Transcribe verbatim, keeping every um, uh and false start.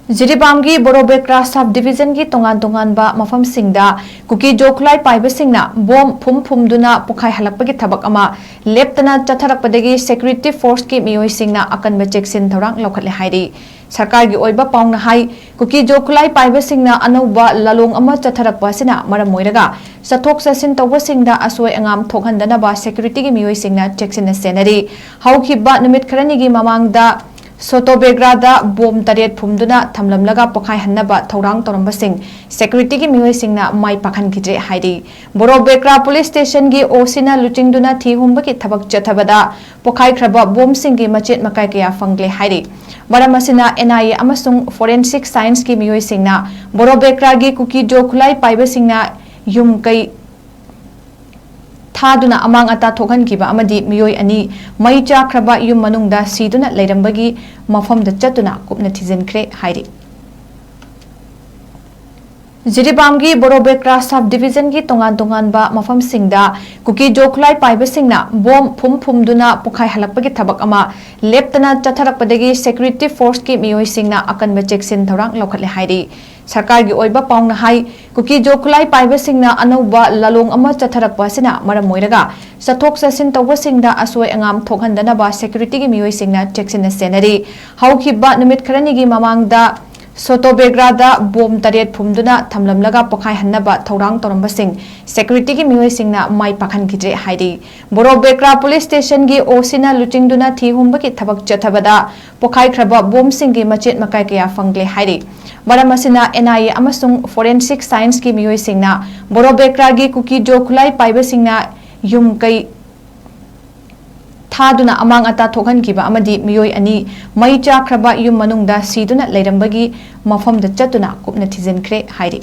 ꯖꯤꯔꯤꯕꯥꯝꯒꯤ ꯕꯣꯔꯣꯕꯦꯀ꯭ꯔꯥ sub ꯗꯤꯕꯤꯖꯟꯒꯤ ꯇꯣꯉꯥꯟ ꯇꯣꯉꯥꯟꯕ ꯃꯐꯝꯁꯤꯡꯗ ꯀꯨꯀꯤ ꯖꯣ ꯈꯨꯠꯂꯥꯏ ꯄꯥꯏꯕꯁꯤꯡꯅ ꯕꯣꯝ ꯐꯨꯝ ꯐꯨꯝꯗꯨꯅ ꯄꯣꯈꯥꯏꯍꯜꯂꯛꯄꯒꯤ ꯊꯕꯛ ꯑꯃ ꯂꯦꯞꯇꯅ ꯆꯠꯊꯔꯛꯄꯗꯒꯤ ꯁꯦꯀ꯭ꯌꯨꯔꯤꯇꯤ ꯐꯣꯔꯁꯀꯤ ꯃꯤꯑꯣꯏꯁꯤꯡꯅ ꯑꯀꯟꯕ ꯆꯦꯛꯁꯤꯟ ꯊꯧꯔꯥꯡ ꯂꯧꯈꯠꯂꯦ ꯍꯥꯏꯔꯤ꯫ ꯁꯔꯀꯥꯔꯒꯤ ꯑꯣꯏꯕ ꯄꯥꯎꯅ ꯍꯥꯏ, ꯀꯨꯀꯤ ꯖꯣ ꯈꯨꯠꯂꯥꯏ ꯄꯥꯏꯕꯁꯤꯡꯅ ꯑꯅꯧꯕ ꯂꯥꯂꯣꯡ ꯑꯃ ꯆꯠꯊꯔꯛꯄ ꯑꯁꯤꯅ ꯃꯔꯝ ꯑꯣꯏꯔꯒ ꯆꯠꯊꯣꯛ ꯆꯠꯁꯤꯟ ꯇꯧꯕꯁꯤꯡꯗ ꯑꯁꯣꯏ ꯑꯉꯥꯝ ꯊꯣꯛꯍꯟꯗꯅꯕ ꯁꯦꯀ꯭ꯌꯨꯔꯤꯇꯤꯒꯤ ꯃꯤꯑꯣꯏꯁꯤꯡꯅ ꯆꯦꯛꯁꯤꯟꯅ ꯁꯦꯟꯅꯔꯤ꯫ ꯍꯧꯈꯤꯕ ꯅꯨꯃꯤꯠ ꯈꯔꯅꯤꯒꯤ ꯃꯃꯥꯡꯗ ꯁꯣꯇꯣꯕꯦꯒ꯭ꯔꯥꯗ ꯕꯣꯝ ꯇꯔꯦꯠ ꯐꯨꯝꯗꯨꯅ ꯊꯝꯂꯝꯂꯒ ꯄꯣꯈꯥꯏꯍꯟꯅꯕ ꯊꯧꯔꯥꯡ ꯇꯧꯔꯝꯕꯁꯤꯡ ꯁꯦꯀ꯭ꯌꯨꯔꯤꯇꯤꯒꯤ ꯃꯤꯑꯣꯏꯁꯤꯡꯅ ꯃꯥꯏ ꯄꯥꯛꯍꯟꯈꯤꯗ꯭ꯔꯦ ꯍꯥꯏꯔꯤ꯫ ꯕꯣꯔꯣꯕꯦꯀ꯭ꯔꯥ ꯄꯨꯂꯤꯁ ꯁ꯭ꯇꯦꯁꯟꯒꯤ ꯑꯣ ꯁꯤꯅ ꯂꯨꯆꯤꯡꯗꯨꯅ ꯊꯤ ꯍꯨꯝꯕꯒꯤ ꯊꯕꯛ ꯆꯠꯊꯕꯗ ꯄꯣꯈꯥꯏꯈ꯭ꯔꯕ ꯕꯣꯝꯁꯤꯡꯒꯤ ꯃꯆꯦꯠ ꯃꯀꯥꯏ ꯀꯌꯥ ꯐꯪꯂꯦ ꯍꯥꯏꯔꯤ꯫ ꯃꯔꯝ ꯑꯁꯤꯅ ꯑꯦꯟ ꯑꯥꯏ ꯑꯦ ꯑꯃꯁꯨꯡ ꯐꯣꯔꯦꯟꯁꯤꯛ ꯁꯥꯏꯟꯁꯀꯤ ꯃꯤꯑꯣꯏꯁꯤꯡꯅ ꯕꯣꯔꯣꯕꯦꯀ꯭ꯔꯥꯒꯤ ꯀꯨꯀꯤ ꯖꯣ ꯈꯨꯠꯂꯥꯏ ꯄꯥꯏꯕꯁꯤꯡꯅ ꯌꯨꯝ ꯀꯩ ꯊꯥꯗꯨꯅ ꯑꯃꯥꯡ ꯑꯇꯥ ꯊꯣꯛꯍꯟꯈꯤꯕ ꯑꯃꯗꯤ ꯃꯤꯑꯣꯏ ꯑꯅꯤ ꯃꯩ ꯆꯥꯛꯈ꯭ꯔꯕ ꯌꯨꯝ ꯃꯅꯨꯡꯗ ꯁꯤꯗꯨꯅ ꯂꯩꯔꯝꯕꯒꯤ ꯃꯐꯝꯗ ꯆꯠꯇꯨꯅ ꯀꯨꯞꯅ ꯊꯤꯖꯤꯟꯈ꯭ꯔꯦ ꯍꯥꯏꯔꯤ꯫ ꯖꯤꯔꯤꯕꯥꯝꯒꯤ ꯕꯣꯔꯣꯕꯦꯀ꯭ꯔꯥ ꯁꯕ ꯗꯤꯕꯤꯖꯟꯒꯤ ꯇꯣꯉꯥꯟ ꯇꯣꯉꯥꯟꯕ ꯃꯐꯝꯁꯤꯡꯗ ꯀꯨꯀꯤ ꯖꯣ ꯈꯨꯠꯂꯥꯏ ꯄꯥꯏꯕꯁꯤꯡꯅ ꯕꯣꯝ ꯐꯨꯝ ꯐꯨꯝꯗꯨꯅ ꯄꯣꯈꯥꯏꯍꯜꯂꯛꯄꯒꯤ ꯊꯕꯛ ꯑꯃ ꯂꯦꯞꯇꯅ ꯆꯠꯊꯔꯛꯄꯗꯒꯤ ꯁꯦꯀ꯭ꯌꯨꯔꯤꯇꯤ ꯐꯣꯔꯁꯀꯤ ꯃꯤꯑꯣꯏꯁꯤꯡꯅ ꯑꯀꯟꯕ ꯆꯦꯛꯁꯤꯟ ꯊꯧꯔꯥꯡ ꯂꯧꯈꯠꯂꯦ ꯍꯥꯏꯔꯤ꯫ ꯁꯔꯀꯥꯔꯒꯤ ꯑꯣꯏꯕ ꯄꯥꯎꯅ ꯍꯥꯏ, ꯀꯨꯀꯤ ꯖꯣ ꯈꯨꯠꯂꯥꯏ ꯄꯥꯏꯕꯁꯤꯡꯅ ꯑꯅꯧꯕ ꯂꯥꯂꯣꯡ ꯑꯃ ꯆꯠꯊꯔꯛꯄ ꯑꯁꯤꯅ ꯃꯔꯝ ꯑꯣꯏꯔꯒ ꯆꯠꯊꯣꯛ ꯆꯠꯁꯤꯟ ꯇꯧꯕꯁꯤꯡꯗ ꯑꯁꯣꯏ ꯑꯉꯥꯝ ꯊꯣꯛꯍꯟꯗꯅꯕ ꯁꯦꯀ꯭ꯌꯨꯔꯤꯇꯤꯒꯤ ꯃꯤꯑꯣꯏꯁꯤꯡꯅ ꯆꯦꯛꯁꯤꯟꯅ ꯁꯦꯟꯅꯔꯤ꯫ ꯍꯧꯈꯤꯕ ꯅꯨꯃꯤꯠ ꯈꯔꯅꯤꯒꯤ ꯃꯃꯥꯡꯗ ꯁꯣꯇꯣꯕꯦꯒ꯭ꯔꯥꯗ ꯕꯣꯝ ꯇꯔꯦꯠ ꯐꯨꯝꯗꯨꯅ ꯊꯝꯂꯝꯂꯒ ꯄꯣꯈꯥꯏꯍꯟꯅꯕ ꯊꯧꯔꯥꯡ ꯇꯧꯔꯝꯕꯁꯤꯡ ꯁꯦꯀ꯭ꯌꯨꯔꯤꯇꯤꯒꯤ ꯃꯤꯑꯣꯏꯁꯤꯡꯅ ꯃꯥꯏ ꯄꯥꯛꯍꯟꯈꯤꯗ꯭ꯔꯦ ꯍꯥꯏꯔꯤ꯫ ꯕꯣꯔꯣꯕꯦꯀ꯭ꯔꯥ ꯄꯨꯂꯤꯁ ꯁ꯭ꯇꯦꯁꯟꯒꯤ ꯑꯣ ꯁꯤꯅ ꯂꯨꯆꯤꯡꯗꯨꯅ ꯊꯤ ꯍꯨꯝꯕꯒꯤ ꯊꯕꯛ ꯆꯠꯊꯕꯗ ꯄꯣꯈꯥꯏꯈ꯭ꯔꯕ ꯕꯣꯝꯁꯤꯡꯒꯤ ꯃꯆꯦꯠ ꯃꯀꯥꯏ ꯀꯌꯥ ꯐꯪꯂꯦ ꯍꯥꯏꯔꯤ꯫ ꯃꯔꯝ ꯑꯁꯤꯅ ꯑꯦꯟ ꯑꯥꯏ ꯑꯦ ꯑꯃꯁꯨꯡ ꯐꯣꯔꯦꯟꯁꯤꯛ ꯁꯥꯏꯟꯁꯀꯤ ꯃꯤꯑꯣꯏꯁꯤꯡꯅ ꯕꯣꯔꯣꯕꯦꯀ꯭ꯔꯥꯒꯤ ꯀꯨꯀꯤ ꯖꯣ ꯈꯨꯠꯂꯥꯏ ꯄꯥꯏꯕꯁꯤꯡꯅ ꯌꯨꯝ ꯀꯩ ꯊꯥꯗꯨꯅ ꯑꯃꯥꯡ ꯑꯇꯥ ꯊꯣꯛꯍꯟꯈꯤꯕ ꯑꯃꯗꯤ ꯃꯤꯑꯣꯏ ꯑꯅꯤ ꯃꯩ ꯆꯥꯛꯈ꯭ꯔꯕ ꯌꯨꯝ ꯃꯅꯨꯡꯗ ꯁꯤꯗꯨꯅ ꯂꯩꯔꯝꯕꯒꯤ ꯃꯐꯝꯗ ꯆꯠꯇꯨꯅ ꯀꯨꯞꯅ ꯊꯤꯖꯤꯟꯈ꯭ꯔꯦ ꯍꯥꯏꯔꯤ꯫